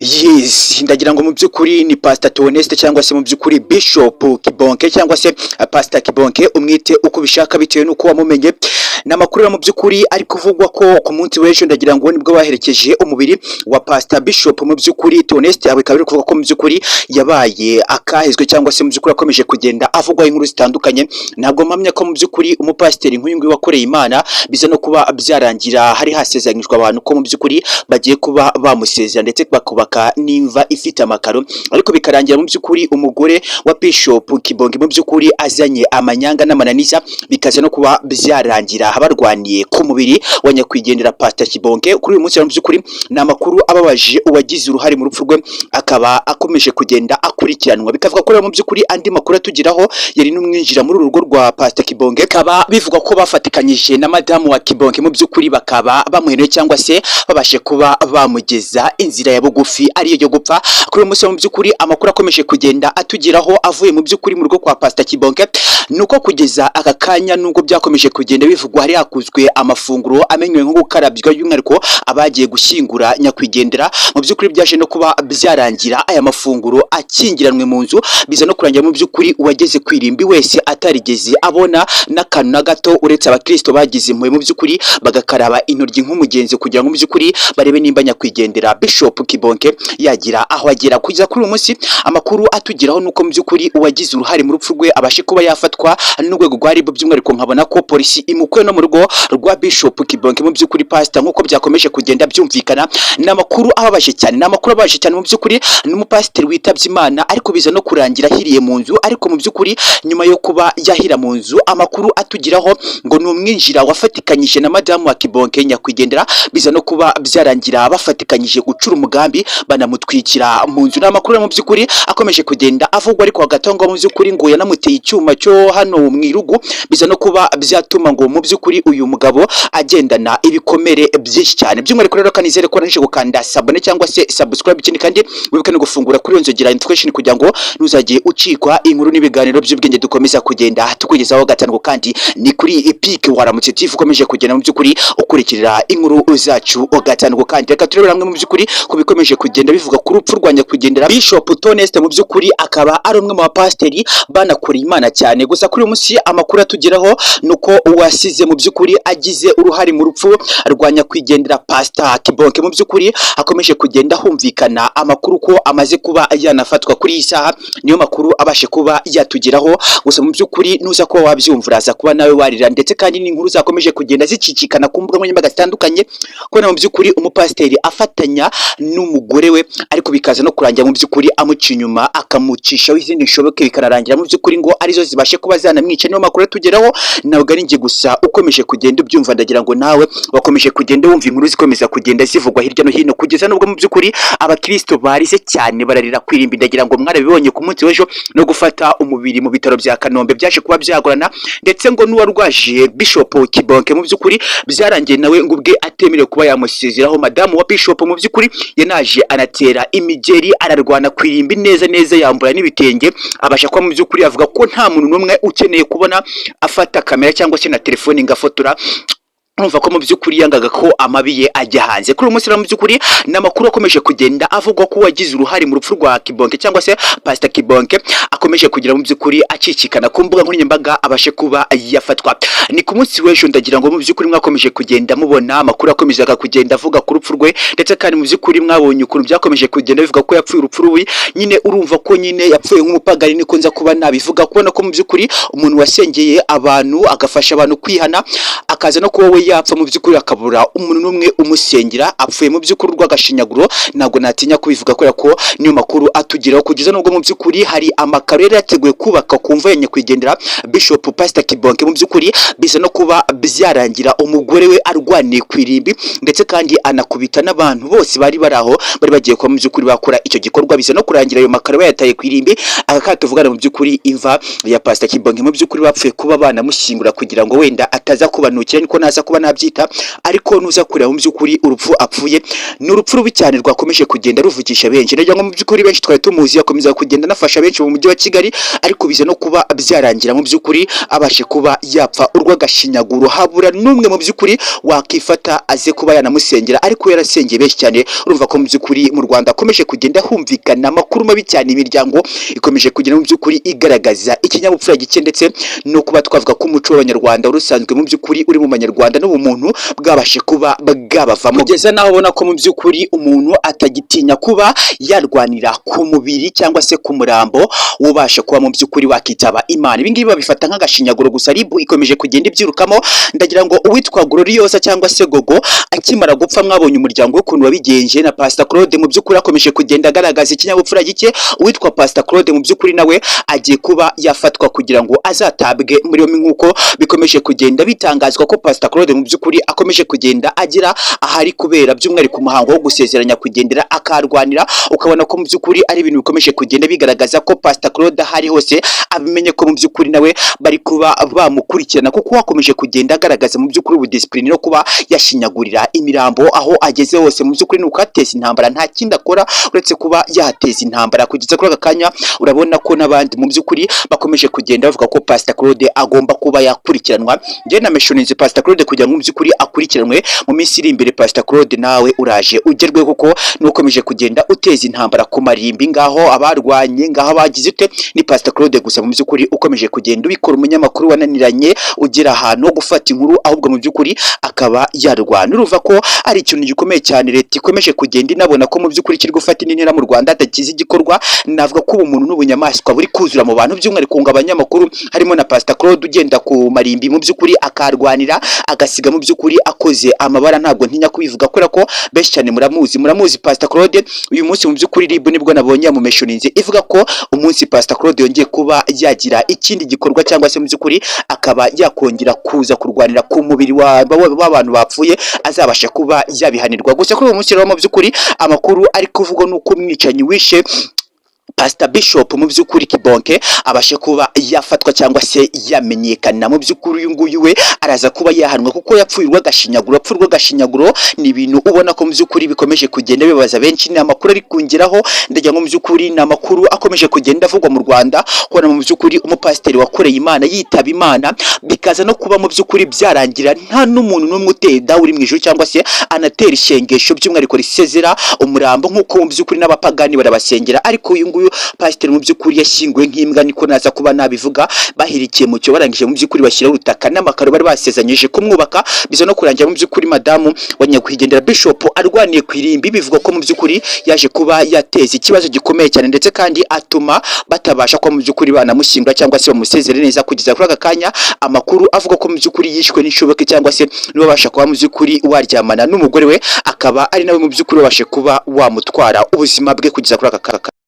Yes, ndagira ngo mu by'ukuri ni Pastor Theoneste cyangwa se mu by'ukuri Bishop Kibonke cyangwa se Pastor Kibonke, umwite uko ubishaka bitewe n'uko wamumenye. Ni amakuru mu by'ukuri ari kuvugwa ko ku munsi w'ejo, ndagira ngo nibwo baherekeje umubiri wa Pastor Bishop mu by'ukuri Theoneste, bikaba biri kuvuga ko mu by'ukuri yabaye akahezwe cyangwa se mu by'ukuri akomeje kugenda avugwaho inkuru zitandukanye. Ntabwo mpamya ko mu by'ukuri umupasiteri nk'uyu nguyu wakoreye Imana biza no kuba byarangira hari hasezeranyijwe abantu ko mu by'ukuri bagiye kuba bamusezera ndetse bakubaka n'imva ifite amakaro, ariko bikarangira mu by'ukuri umugore wa Bishop Kibonke mu by'ukuri azanye amanyanga n'amananiza, bikaza no kuba byarangira barwaniye ku mubiri wa nyakwigendera Pastor Kibonke. Kuri uyu munsi mu by'ukuri ni amakuru ababaje, uwagize uruhare mu rupfu rwe akaba akomeje kugenda akurikiranwa. Bikavuga ko rero mu by'ukuri andi makuru atugeraho yari n'umwinjira muri uru rugo rwa Pastor Kibonke, bikaba bivugwa ko bafatikanyije na madamu wa Kibonke mu by'ukuri bakaba bamuhenuye cyangwa se babashe kuba bamugeza inzira ya bugufi ariyo yo gupfa. Kuri uyu munsi mu by'ukuri amakuru akomeje kugenda atugeraho avuye mu by'ukuri mu rugo kwa Pastor Kibonke nuko kugeza aka kanya, nubwo byakomeje kugenda bivugwa hari hakuzwe amafunguro amenywe nko gukarabywa, by'umwihariko abagiye gushyingura nyakwigendera, mu by'ukuri byaje no kuba byarangira aya mafunguro akingiranwe mu nzu, biza no kurangira mu by'ukuri uwageze ku irimbi wese atarigeze abona n'akantu na gato, uretse abakristo bagize impuhwe mu by'ukuri bagakaraba intoryi nk'umugenzi kugira ngo mu by'ukuri barebe nimba nyakwigendera Bishop Kibonke yagira aho agera. Kugeza kuri uyu munsi amakuru atugeraho nuko mu by'ukuri uwagize uruhare mu rupfu rwe abashe kuba yafatwa n'urwego rwa RIB, by'umwihariko nkabona ko polisi imukuye no mu rugo rwa Bishop Kibonke mu by'ukuri pastor, nk'uko byakomeje kugenda byumvikana. Ni amakuru ababaje cyane, ni amakuru ababaje cyane. Mu by'ukuri ni umupasiteri witabye Imana, ariko biza no kurangira ahiriye mu nzu. Ariko mu by'ukuri nyuma yo kuba yahira mu nzu, amakuru atugeraho ngo ni umwinjira wafatikanyije na madamu wa Kibonke nyakwigendera, biza no kuba byarangira bafatikanyije gucura umugambi banamutwikira mu nzu. Ni amakuru mu by'ukuri akomeje kugenda avugwa, ariko hagati aho ngaho mu by'ukuri ngo yanamuteye icyuma cyo hano mu irugu, biza no kuba byatuma ngo mu by'ukuri uyu mugabo agendana ibikomere byinshi cyane. By'umwihariko rero kanizere ko narije gukanda s'abonner cyangwa se subscribe, ikindi kandi wibuke no gufungura kuri iyo nzogera notification kugira ngo ntuzajye ucikwa inkuru n'ibiganiro by'ubwenge dukomeza kugenda tukugezaho gatanu. Kandi ni kuri Epic Waramutse TV ukomeje kugenda mu by'ukuri ukurikirira inkuru zacu gatanu. Kandi reka turebere hamwe mu by'ukuri ku bikomeje kugenda bivuga ku rupfu rwa nyakwigendera Bishop Theoneste, mu by'ukuri akaba ari umwe mu bapasiteri banakoreye Imana cyane. Gusa kuri uyu munsi amakuru atugeraho nuko uwasize mu by'ukuri agize uruhare mu rupfu rwa nyakwigendera Pastor Kibonke, mu by'ukuri akomeje kugenda humvikana amakuru ko amaze kuba yanafatwa. Kuri iyi saha niyo makuru abashe kuba yatugeraho. Gusa mu by'ukuri nuza kuba wabyumva uraza kuba nawe warira, ndetse kandi n'inkuru zakomeje kugenda zicicikana ku mbuga nkoranyambaga zitandukanye kubona mu by'ukuri umupasiteri afatanya n'umugore we, ariko bikaza no kurangira mu by'ukuri amuca inyuma, akamucishaho izindi nshoboke, bikanarangira mu by'ukuri ngo arizo zibashe kuba zanamwica. Niyo makuru atugeraho. Ntabwo ari njye gusa ukomeje kugenda ubyumva, ndagira ngo nawe wakomeje kugenda wumva inkuru zikomeza kugenda zivugwa hirya no hino, kugeza nubwo mu by'ukuri abakristo barize cyane bararira kwirimbi. Ndagira ngo mwarabibonye ku munsi w'ejo, no gufata umubiri mu bitaro bya Kanombe byaje kuba byagorana, ndetse ngo n'uwarwaje Bishop Kibonke mu by'ukuri byarangiye nawe ngo ubwe atemerewe kuba yamusezeraho. Madamu wa Bishop mu by'ukuri yanaje anatera imigeri, ararwana ku irimbi neza neza, yambura n'ibitenge, abasha kuba mu by'ukuri avuga ko nta muntu n'umwe ukeneye kubona afata kamera cyangwa se na telefone ngo afotora. Urumva ko mu by'ukuri yangaga ko amabi ye ajya hanze. Kuri uyu munsi rero mu by'ukuri ni amakuru akomeje kugenda avugwa ko uwagize uruhare mu rupfu rwa Kibonke cyangwa se Pastor Kibonke akomeje kugira mu by'ukuri acicikana ku mbuga nkoranyambaga, abashe kuba yafatwa. Ni ku munsi w'ejo, ndagira ngo mu by'ukuri mwakomeje kugenda mubona amakuru akomezaga kugenda avuga ku rupfu rwe, ndetse kandi mu by'ukuri mwabonye ukuntu byakomeje kugenda bivuga ko yapfuye urupfu rubi nyine. Urumva ko nyine yapfuye nk'umupagani, niko nza kuba nabivuga, kubona ko mu by'ukuri umuntu wasengeye abantu, agafasha abantu kwihana, akaza no kuba we yapfa mu by'ukuri akabura umuntu n'umwe umusengera, apfuye mu by'ukuri urw'agashinyaguro. Ntabwo natinya kubivuga kubera ko niyo makuru atugeraho, kugeza n'ubwo mu by'ukuri hari amakaro yari yateguye kubaka ku mva ya nyakwigendera Bishop Pastor Kibonke, mu by'ukuri biza no kuba byarangira umugore we arwaniye ku irimbi, ndetse kandi anakubita n'abantu bose bari bari aho bari bagiye kuba mu by'ukuri bakora icyo gikorwa, biza no kurangira ayo makaro bayataye ku irimbi. Aka kato tuvugana, mu by'ukuri imva ya Pastor Kibonke mu by'ukuri bapfuye kuba banamushyingura kugira ngo wenda ataza kubanukira. Umukire niko naza kuba nabyita, ariko nuza kureba mu by'ukuri urupfu apfuye ni urupfu rubi cyane rwakomeje kugenda ruvugisha benshi. Ndagira ngo mu by'ukuri benshi twari tumuzi akomeza kugenda anafasha benshi mu mujyi wa Kigali, ariko biza no kuba byarangira mu by'ukuri abashe kuba yapfa urw'agashinyaguro, habura n'umwe mu by'ukuri wakifata aze kuba yanamusengera, ariko yarasengeye benshi cyane. Urumva ko mu by'ukuri mu Rwanda akomeje kugenda humvikana amakuru mabi cyane, imiryango ikomeje kugenda mu by'ukuri igaragaza ikinyabupfura gike, ndetse no kuba twavuga ko umuco w'Abanyarwanda wari usanzwe mu by'ukuri uri mu Banyarwanda n'ubumuntu bwabashe kuba bwabavamo, kugeza naho ubona ko mu by'ukuri umuntu atagitinya kuba yarwanira ku mubiri cyangwa se ku murambo ubasha kuba mu by'ukuri wakitaba Imana. Ibi ngibi babifata nk'agashinyaguro, gusa RIB ikomeje kugenda ibyirukamo. Ndagira ngo uwitwa Gloriosa cyangwa se Gogo akimara gupfa, mwabonye umuryango w'ukuntu wabigenje, na Pastor Claude mu by'ukuri akomeje kugenda agaragaza ikinyabupfura gike. Uwitwa Pastor Claude mu by'ukuri nawe agiye kuba yafatwa kugira ngo azatabwe muri yombi, nk'uko bikomeje kugenda bitangazwa ko Pastor Claude mu by'ukuri akomeje kugenda agira ahari kubera by'umwihariko umuhango wo gusezeranya kugendera akarwanira, ukabona ko mu by'ukuri ari ibintu bikomeje kugenda bigaragaza ko Pastor Claude ahari hose abimenye ko mu by'ukuri nawe bari kuba bamukurikirana, kuko akomeje kugenda agaragaza mu by'ukuri ubudisipline no kuba yashinyagurira imirambo aho ageze hose. Mu by'ukuri ni ukwateza intambara, nta kindi akora uretse kuba yateza intambara. Kugeza kuri aka kanya urabona ko n'abandi mu by'ukuri bakomeje kugenda bavuga ko Pastor Claude agomba kuba yakurikiranwa. Njye na meshoninze Pastor Claude kugira ngo mu by'ukuri akurikiranwe mu minsi iri imbere. Pastor Claude nawe uraje ugerwe, kuko nukomeje kugenda uteza intambara ku marimbi, ngaho abarwanye, ngaho abagize ute, ni Pastor Claude gusa mu by'ukuri ukomeje kugenda ubikora, umunyamakuru wananiranye ugera ahantu ho gufata inkuru, ahubwo mu by'ukuri akaba yarwana. Urumva ko ari ikintu gikomeye cyane leta ikomeje kugenda inabona ko mu by'ukuri kiri gufata indi ntera mu Rwanda hatagize igikorwa. Navuga ko ubumuntu n'ubunyamaswa buri kuzura mu bantu, by'umwihariko ngo abanyamakuru, harimo na Pastor Claude ugenda ku marimbi mu by'ukuri akarwanira, agasiga mu by'ukuri akoze amabara. Ntabwo ntinya kubivuga kubera ko benshi cyane muramuzi, muramuzi Pastor Claude. Uyu munsi mu by'ukuri RIB nibwo nabonye yamumeshoninze, ivuga ko umunsi Pastor Claude yongeye kuba yagira ikindi gikorwa cyangwa se mu by'ukuri akaba yakongera kuza kurwanira ku mubiri w'abantu bapfuye, azabasha kuba yabihanirwa. Gusa kuri uyu munsi rero mu by'ukuri amakuru ari kuvugwa nuko umwicanyi wishe Pastor Bishop mu by'ukuri Kibonke abashe kuba yafatwa cyangwa se yamenyekana. Mu by'ukuri uyu nguyu we araza kuba yahanwa kuko yapfuye urw'agashinyaguro. Apfuye urw'agashinyaguro ni ibintu ubona ko mu by'ukuri bikomeje kugenda bibaza benshi. Ni amakuru ari kungeraho, ndagira ngo mu by'ukuri ni amakuru akomeje kugenda avugwa mu Rwanda, kubona mu by'ukuri umupasiteri wakoreye Imana yitaba Imana, bikaza no kuba mu by'ukuri byarangira nta n'umuntu n'umwe uteye dawe uri mu ijuru cyangwa se anatera ishengesho by'umwihariko risezera umurambo, nk'uko mu by'ukuri n'abapagani barabasengera. Ariko uyu nguyu pasiteri mu by'ukuri yashyinguwe nk'imbwa, niko naza kuba nabivuga. Bahirikiye mu cyo barangije mu by'ukuri bashyiraho urutaka n'amakaro bari basezanyije kumwubaka, biza no kurangira mu by'ukuri madamu wa nyakwigendera Bishop arwaniye ku irimbi. Bivuga ko mu by'ukuri yaje kuba yateza ikibazo gikomeye cyane, ndetse kandi atuma batabasha kuba mu by'ukuri banamushyingura cyangwa se bamusezere neza. Kugeza kuri aka kanya amakuru avuga ko mu by'ukuri yishwe n'inshoboke cyangwa se niba kuba mu by'ukuri waryamana n'umugore we, akaba ari nawe mu by'ukuri wabashe kuba wamutwara ubuzima bwe kugeza kuri aka kanya.